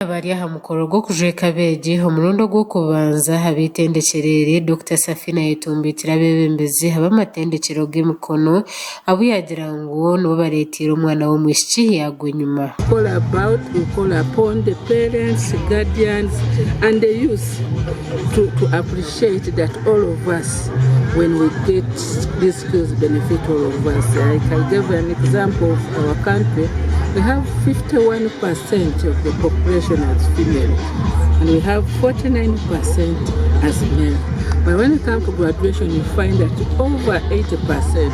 Abari aha mukoro gw'okujweka abeegi omurundi ogw'okubanza ab'eitendekyero eri, Dokita Safina ayetomboitire abeebembezi ab'amatendekyero g'emikono abu yaagira ngu nibo bareeteire omwana w'omwishiki yaagwa enyima. Call about, we call upon the parents, guardians and the youth to, to appreciate that all of us when we get these skills benefit all of us. Like I gave an example of our country, we have 51% of the population as female and we have 49% as male. But when it comes to graduation, you find that over 80%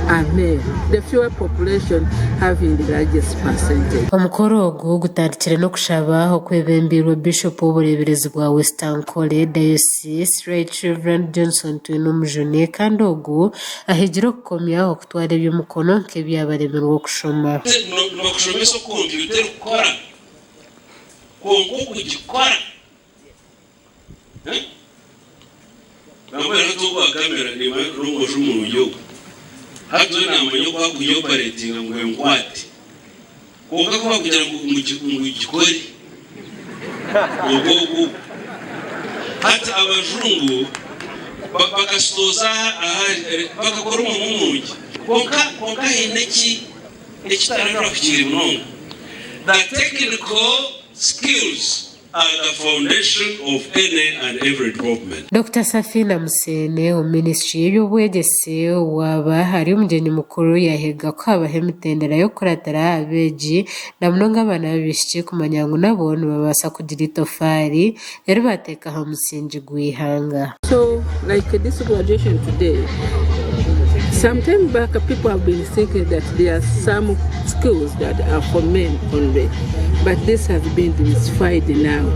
are male. The fewer population having the largest percentage. Omukoro ogu gutandikire n'okushaba okwebembeirwe Bishop w'obureeberezi bwa West Ankole Diocese, Right Rev. Johnson Twinomujuni kandi ogu ahigire okukomya okutwara eby'omukono nk'ebyabaremirwe okushoma. Nibakushomesa oku kompyuta erikukora, kwonka okugikora Nambwenu hati ogu aha kamera nimanya n'omwojo murungi ogu. Hati we naamanya oku arikugioparetinga ngu enkwate. Kwonka ku bakugira ngu ngu gikore, ogwo ogwo. Hati abajungu bakasitooza aha bakakora omurimo murungi. Kwonka kwonka haine eki ekitararahukiire munonga. The technical skills are the foundation of any and every development. Dokita Safina Museene omu minisiture y'eby'obwegyese owaaba ari omugyenyi mukuru yahiga ku habaho emitendera y'okukuratira abeegi na munonga abaana b'abaishiki kumanya ngu nabo nibabaasa kugira itofaari eri baateeka aha musingi gw'eihanga. So like this graduation today, some time back people have been thinking that there are some skills that are for men only, but this has been demystified now.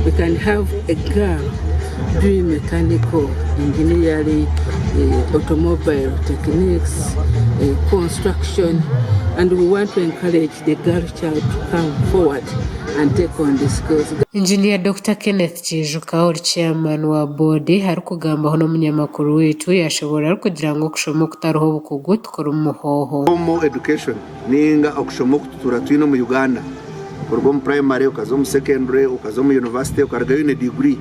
We can have a girl doing mechanical engineering, automobile techniques, construction, and we want to encourage the girl child to come forward and take on the skills. Engineer Dokita Kenneth Kiijuka ori Chairman wa boodi arikugambaho n'omunyamakuru waitu yashoboorora arikugira ngu okushoma okutariho obukugu tikuri muhooho. Formal education ninga okushoma oku tutuura twine omu Uganda, kuruga omu primary okaza omu secondary, okaza omu university okarugayo oine degree.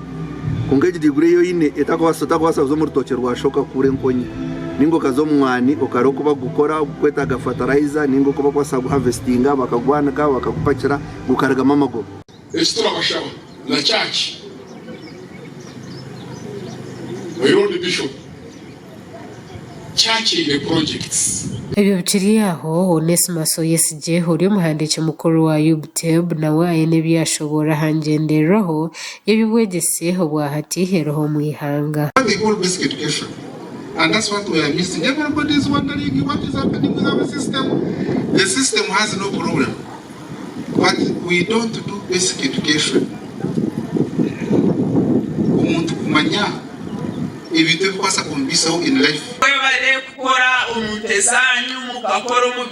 Kwonka egi degree ei oine etakubaasa otakubaasa kuza omu rutookye rwa sho okakuura enkonyi ninga okaza omu mwani okareba oku bakugukora, ogukwetaaga fertilizer ninga oku bakubaasa kuguhavesitinga bakagwanika bakagupakira gukarugamu amagoba. Eki turabashaba na church my lord bishop church eine projects. Ebyo bikiri aho, Onesmus Oyesigye ori omuhandiiki mukuru wa UBTEB nawe aine ebi yashoboorora aha ngyendererwaho y'eby'obwegyese obwa hati eriho omu ihanga. What they call basic education and that's what we are missing everybody is wondering what is happening with our system the system has no problem but we don't do basic education omuntu kumanya ebintu ebikubaasa kumubaisaho in life. Mwebare kukora omu nte zaanyu, mukakora omu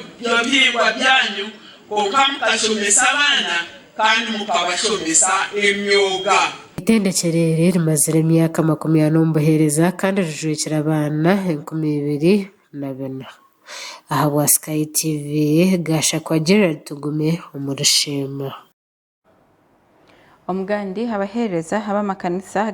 bihingwa byanyu, kwonka mukashomesa abaana kandi mukabashomesa emyoga. Eitendekyero eri rimazire emyaka 40 omu buheereza kandi rijwekire abaana 2004. Ahabwa Sky TV, Gashakwa Gerald Tugume omuri Sheema. Omugandi abaheereza ab'amakanisa.